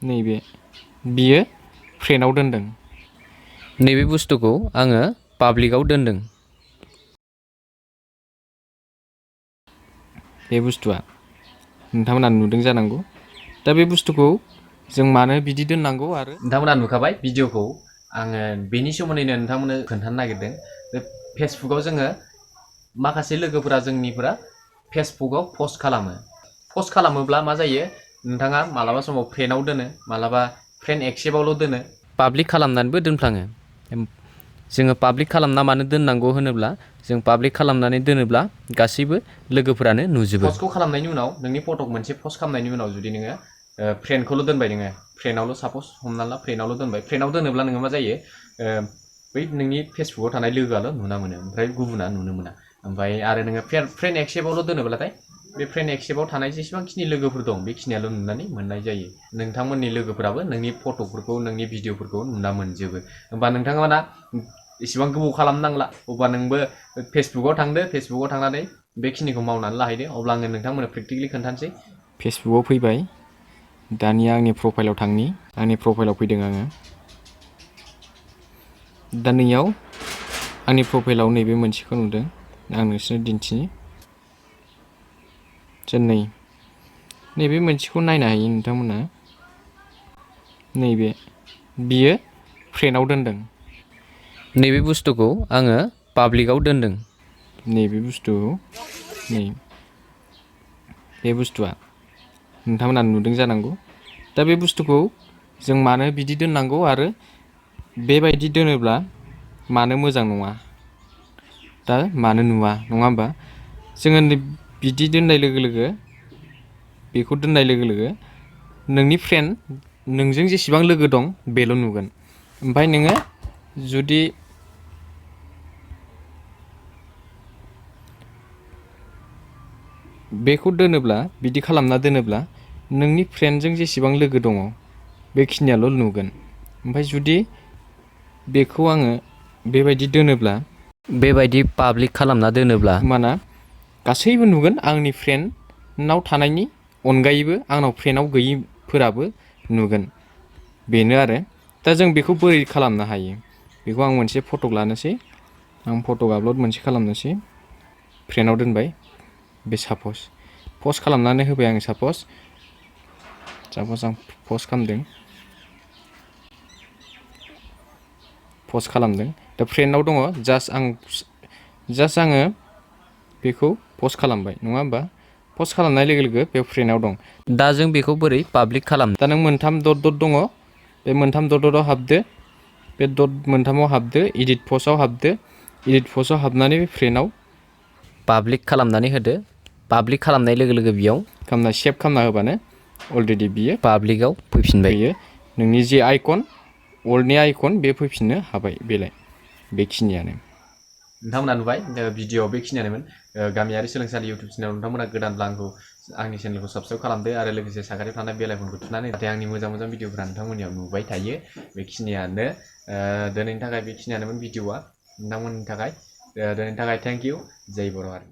नैबे बियो फ्रेन्डआव दोनदों। नैबे बुस्थुखौ आङो पाब्लिकआव दोनदों। बे बुस्थुआ नोंथांमोना नुदों जानांगौ। दा बे बुस्थुखौ जों मानो बिदि दोननांगौ आरो नोंथांमोना नुखाबाय भिडिअखौ आङो बेनि सोमोन्दैनो नोंथांमोननो खोन्थानो नागिरदों। बे फेसबुकआव जोङो माखासे लोगोफोरा जोंनिफोरा फेसबुकआव पस्ट खालामो। पस्ट खालामोब्ला मा जायो, नोंथाङा मालाबा समाव फ्रेन्डआव दोनो, मालाबा फ्रेन्ड एक्सेप्टआवल' दोनो, पाब्लिक खालामनानैबो दोनफ्लाङो। जोङो पाब्लिक खालामना मानो दोननांगौ होनोब्ला जों पाब्लिक खालामनानै दोनोब्ला गासैबो लोगोफोरानो नुजोबो। पस्टखौ खालामनायनि उनाव नोंनि फटक मोनसे पस्ट खालामनायनि उनाव जुदि नोङो फ्रेन्डखौल' दोनबाय, नोङो फ्रेन्डआवल' साप'ज हमना ला फ्रेन्डआवल' दोनबाय, फ्रेन्डआव दोनोब्ला नोङो मा जायो, बै नोंनि फेसबुकआव थानाय लोगोआल' नुना मोनो, ओमफ्राय गुबुना नुनो मोना। ओमफ्राय आरो नोङो फ्रेन्ड एक्सेप्टआवल' दोनोब्लाथाय बे फ्रेन्ड एक्सेप्टआव थानाय जेसेबांखिनि लोगोफोर दं बेखिनियाल' नुनानै मोननाय जायो। नोंथांमोननि लोगोफोराबो नोंनि फटकफोरखौ, नोंनि भिडिअफोरखौ नुना मोनजोबो। होमबा नोंथांमोना इसेबां गोबाव खालामनांला। अब्ला नोंबो फेसबुकआव थांदो, फेसबुकआव थांनानै बेखिनिखौ मावनानै लाहैदो। अब्ला आङो नोंथांमोननो प्रेक्टिकेलि खोन्थानोसै। फेसबुकआव फैबाय, दानिया आंनि प्रफाइलाव थांनि। आंनि प्रफाइलाव फैदों आङो। दा नैयाव आंनि प्रफाइलाव नैबे मोनसेखौ नुदों, आं नोंसोरनो दिन्थिनि। नैबे मोनसेखौ नायनो हायो नोंथांमोना। नैबे बियो फ्रेन्डआव दोनदों। नैबे बुस्थुखौ आङो पाब्लिकआव दोनदों। नैबे बुस्थुखौ बे बुस्थुआ नोंथांमोना नुदों जानांगौ। दा बे बुस्थुखौ जों मानो बिदि दोननांगौ आरो बेबायदि दोनोब्ला मानो मोजां नङा, दा मानो नुवा, नङा होमबा? जोङो बिदि दोननाय लोगो लोगो, बेखौ दोननाय लोगो लोगो नोंनि फ्रेन्ड, नोंजों जेसेबां लोगो दं बेल' नुगोन। ओमफ्राय नोङो जुदि बेखौ दोनोब्ला, बिदि खालामना दोनोब्ला नोंनि फ्रेन्डजों जेसेबां लोगो दङ बेखिनियाल' नुगोन। ओमफ्राय जुदि बेखौ आङो बेबायदि दोनोब्ला, बेबायदि पाब्लिक खालामना दोनोब्ला होमबाना गासैबो नुगोन। आंनि फ्रेन्डनाव थानायनि अनगायैबो आंनाव फ्रेन्डआव गैयिफोराबो नुगोन। बेनो आरो। दा जों बेखौ बोरै खालामनो हायो? बेखौ आं मोनसे फटक लानोसै। आं फटक आपल'ड मोनसे खालामनोसै। फ्रेन्डआव दोनबाय। बे साप'ज पस्ट खालामनानै होबाय आं। साप'ज आं पस्ट खालामदों। पस्ट खालामदों। दा फ्रेन्डआव दङ। जास्ट आङो बेखौ पस्ट खालामबाय, नङा होमबा? पस्ट खालामनाय लोगो लोगो बे फ्रेन्डआव दं। दा जों बेखौ बोरै पाब्लिक खालामनो? दा नों मोनथाम डट दङ। बे मोनथाम डटआव हाबदो। बे डट मोनथामाव हाबदो, इडिट पस्टआव हाबदो। इडिट पस्टआव हाबनानै बे फ्रेन्डआव पाब्लिक खालामनानै होदो। पाब्लिक खालामनाय लोगो लोगो बेयाव सेभ खालामना होबानो अलरेडि बियो पाब्लिकआव फैफिनबाय। फैयो। नोंनि जे आइकन, वर्ल्डनि आइकन, बे फैफिननो हाबाय। बेखिनियानो। नोंथांमोना नुबाय भिडिअ'आव बेखिनियानोमोन। गामियारि सोलोंसालि इउटुब चेनेलाव नोंथांमोना गोदानब्ला आंनि चेनेलखौ साबस्क्राइब खालामदो आरो लोगोसे साखाथियाव थानाय बेल आइकनखौ थुनानै, जाहाथे आंनि मोजां मोजां भिडिअफोरा नोंथांमोननियाव नुबाय थायो। बेखिनियानो दिनैनि थाखाय, बेखिनियानोमोन भिडिअ'आ नोंथांमोननि थाखाय। दिनैनि थाखाय थेंक इउ। जै बर' हारि।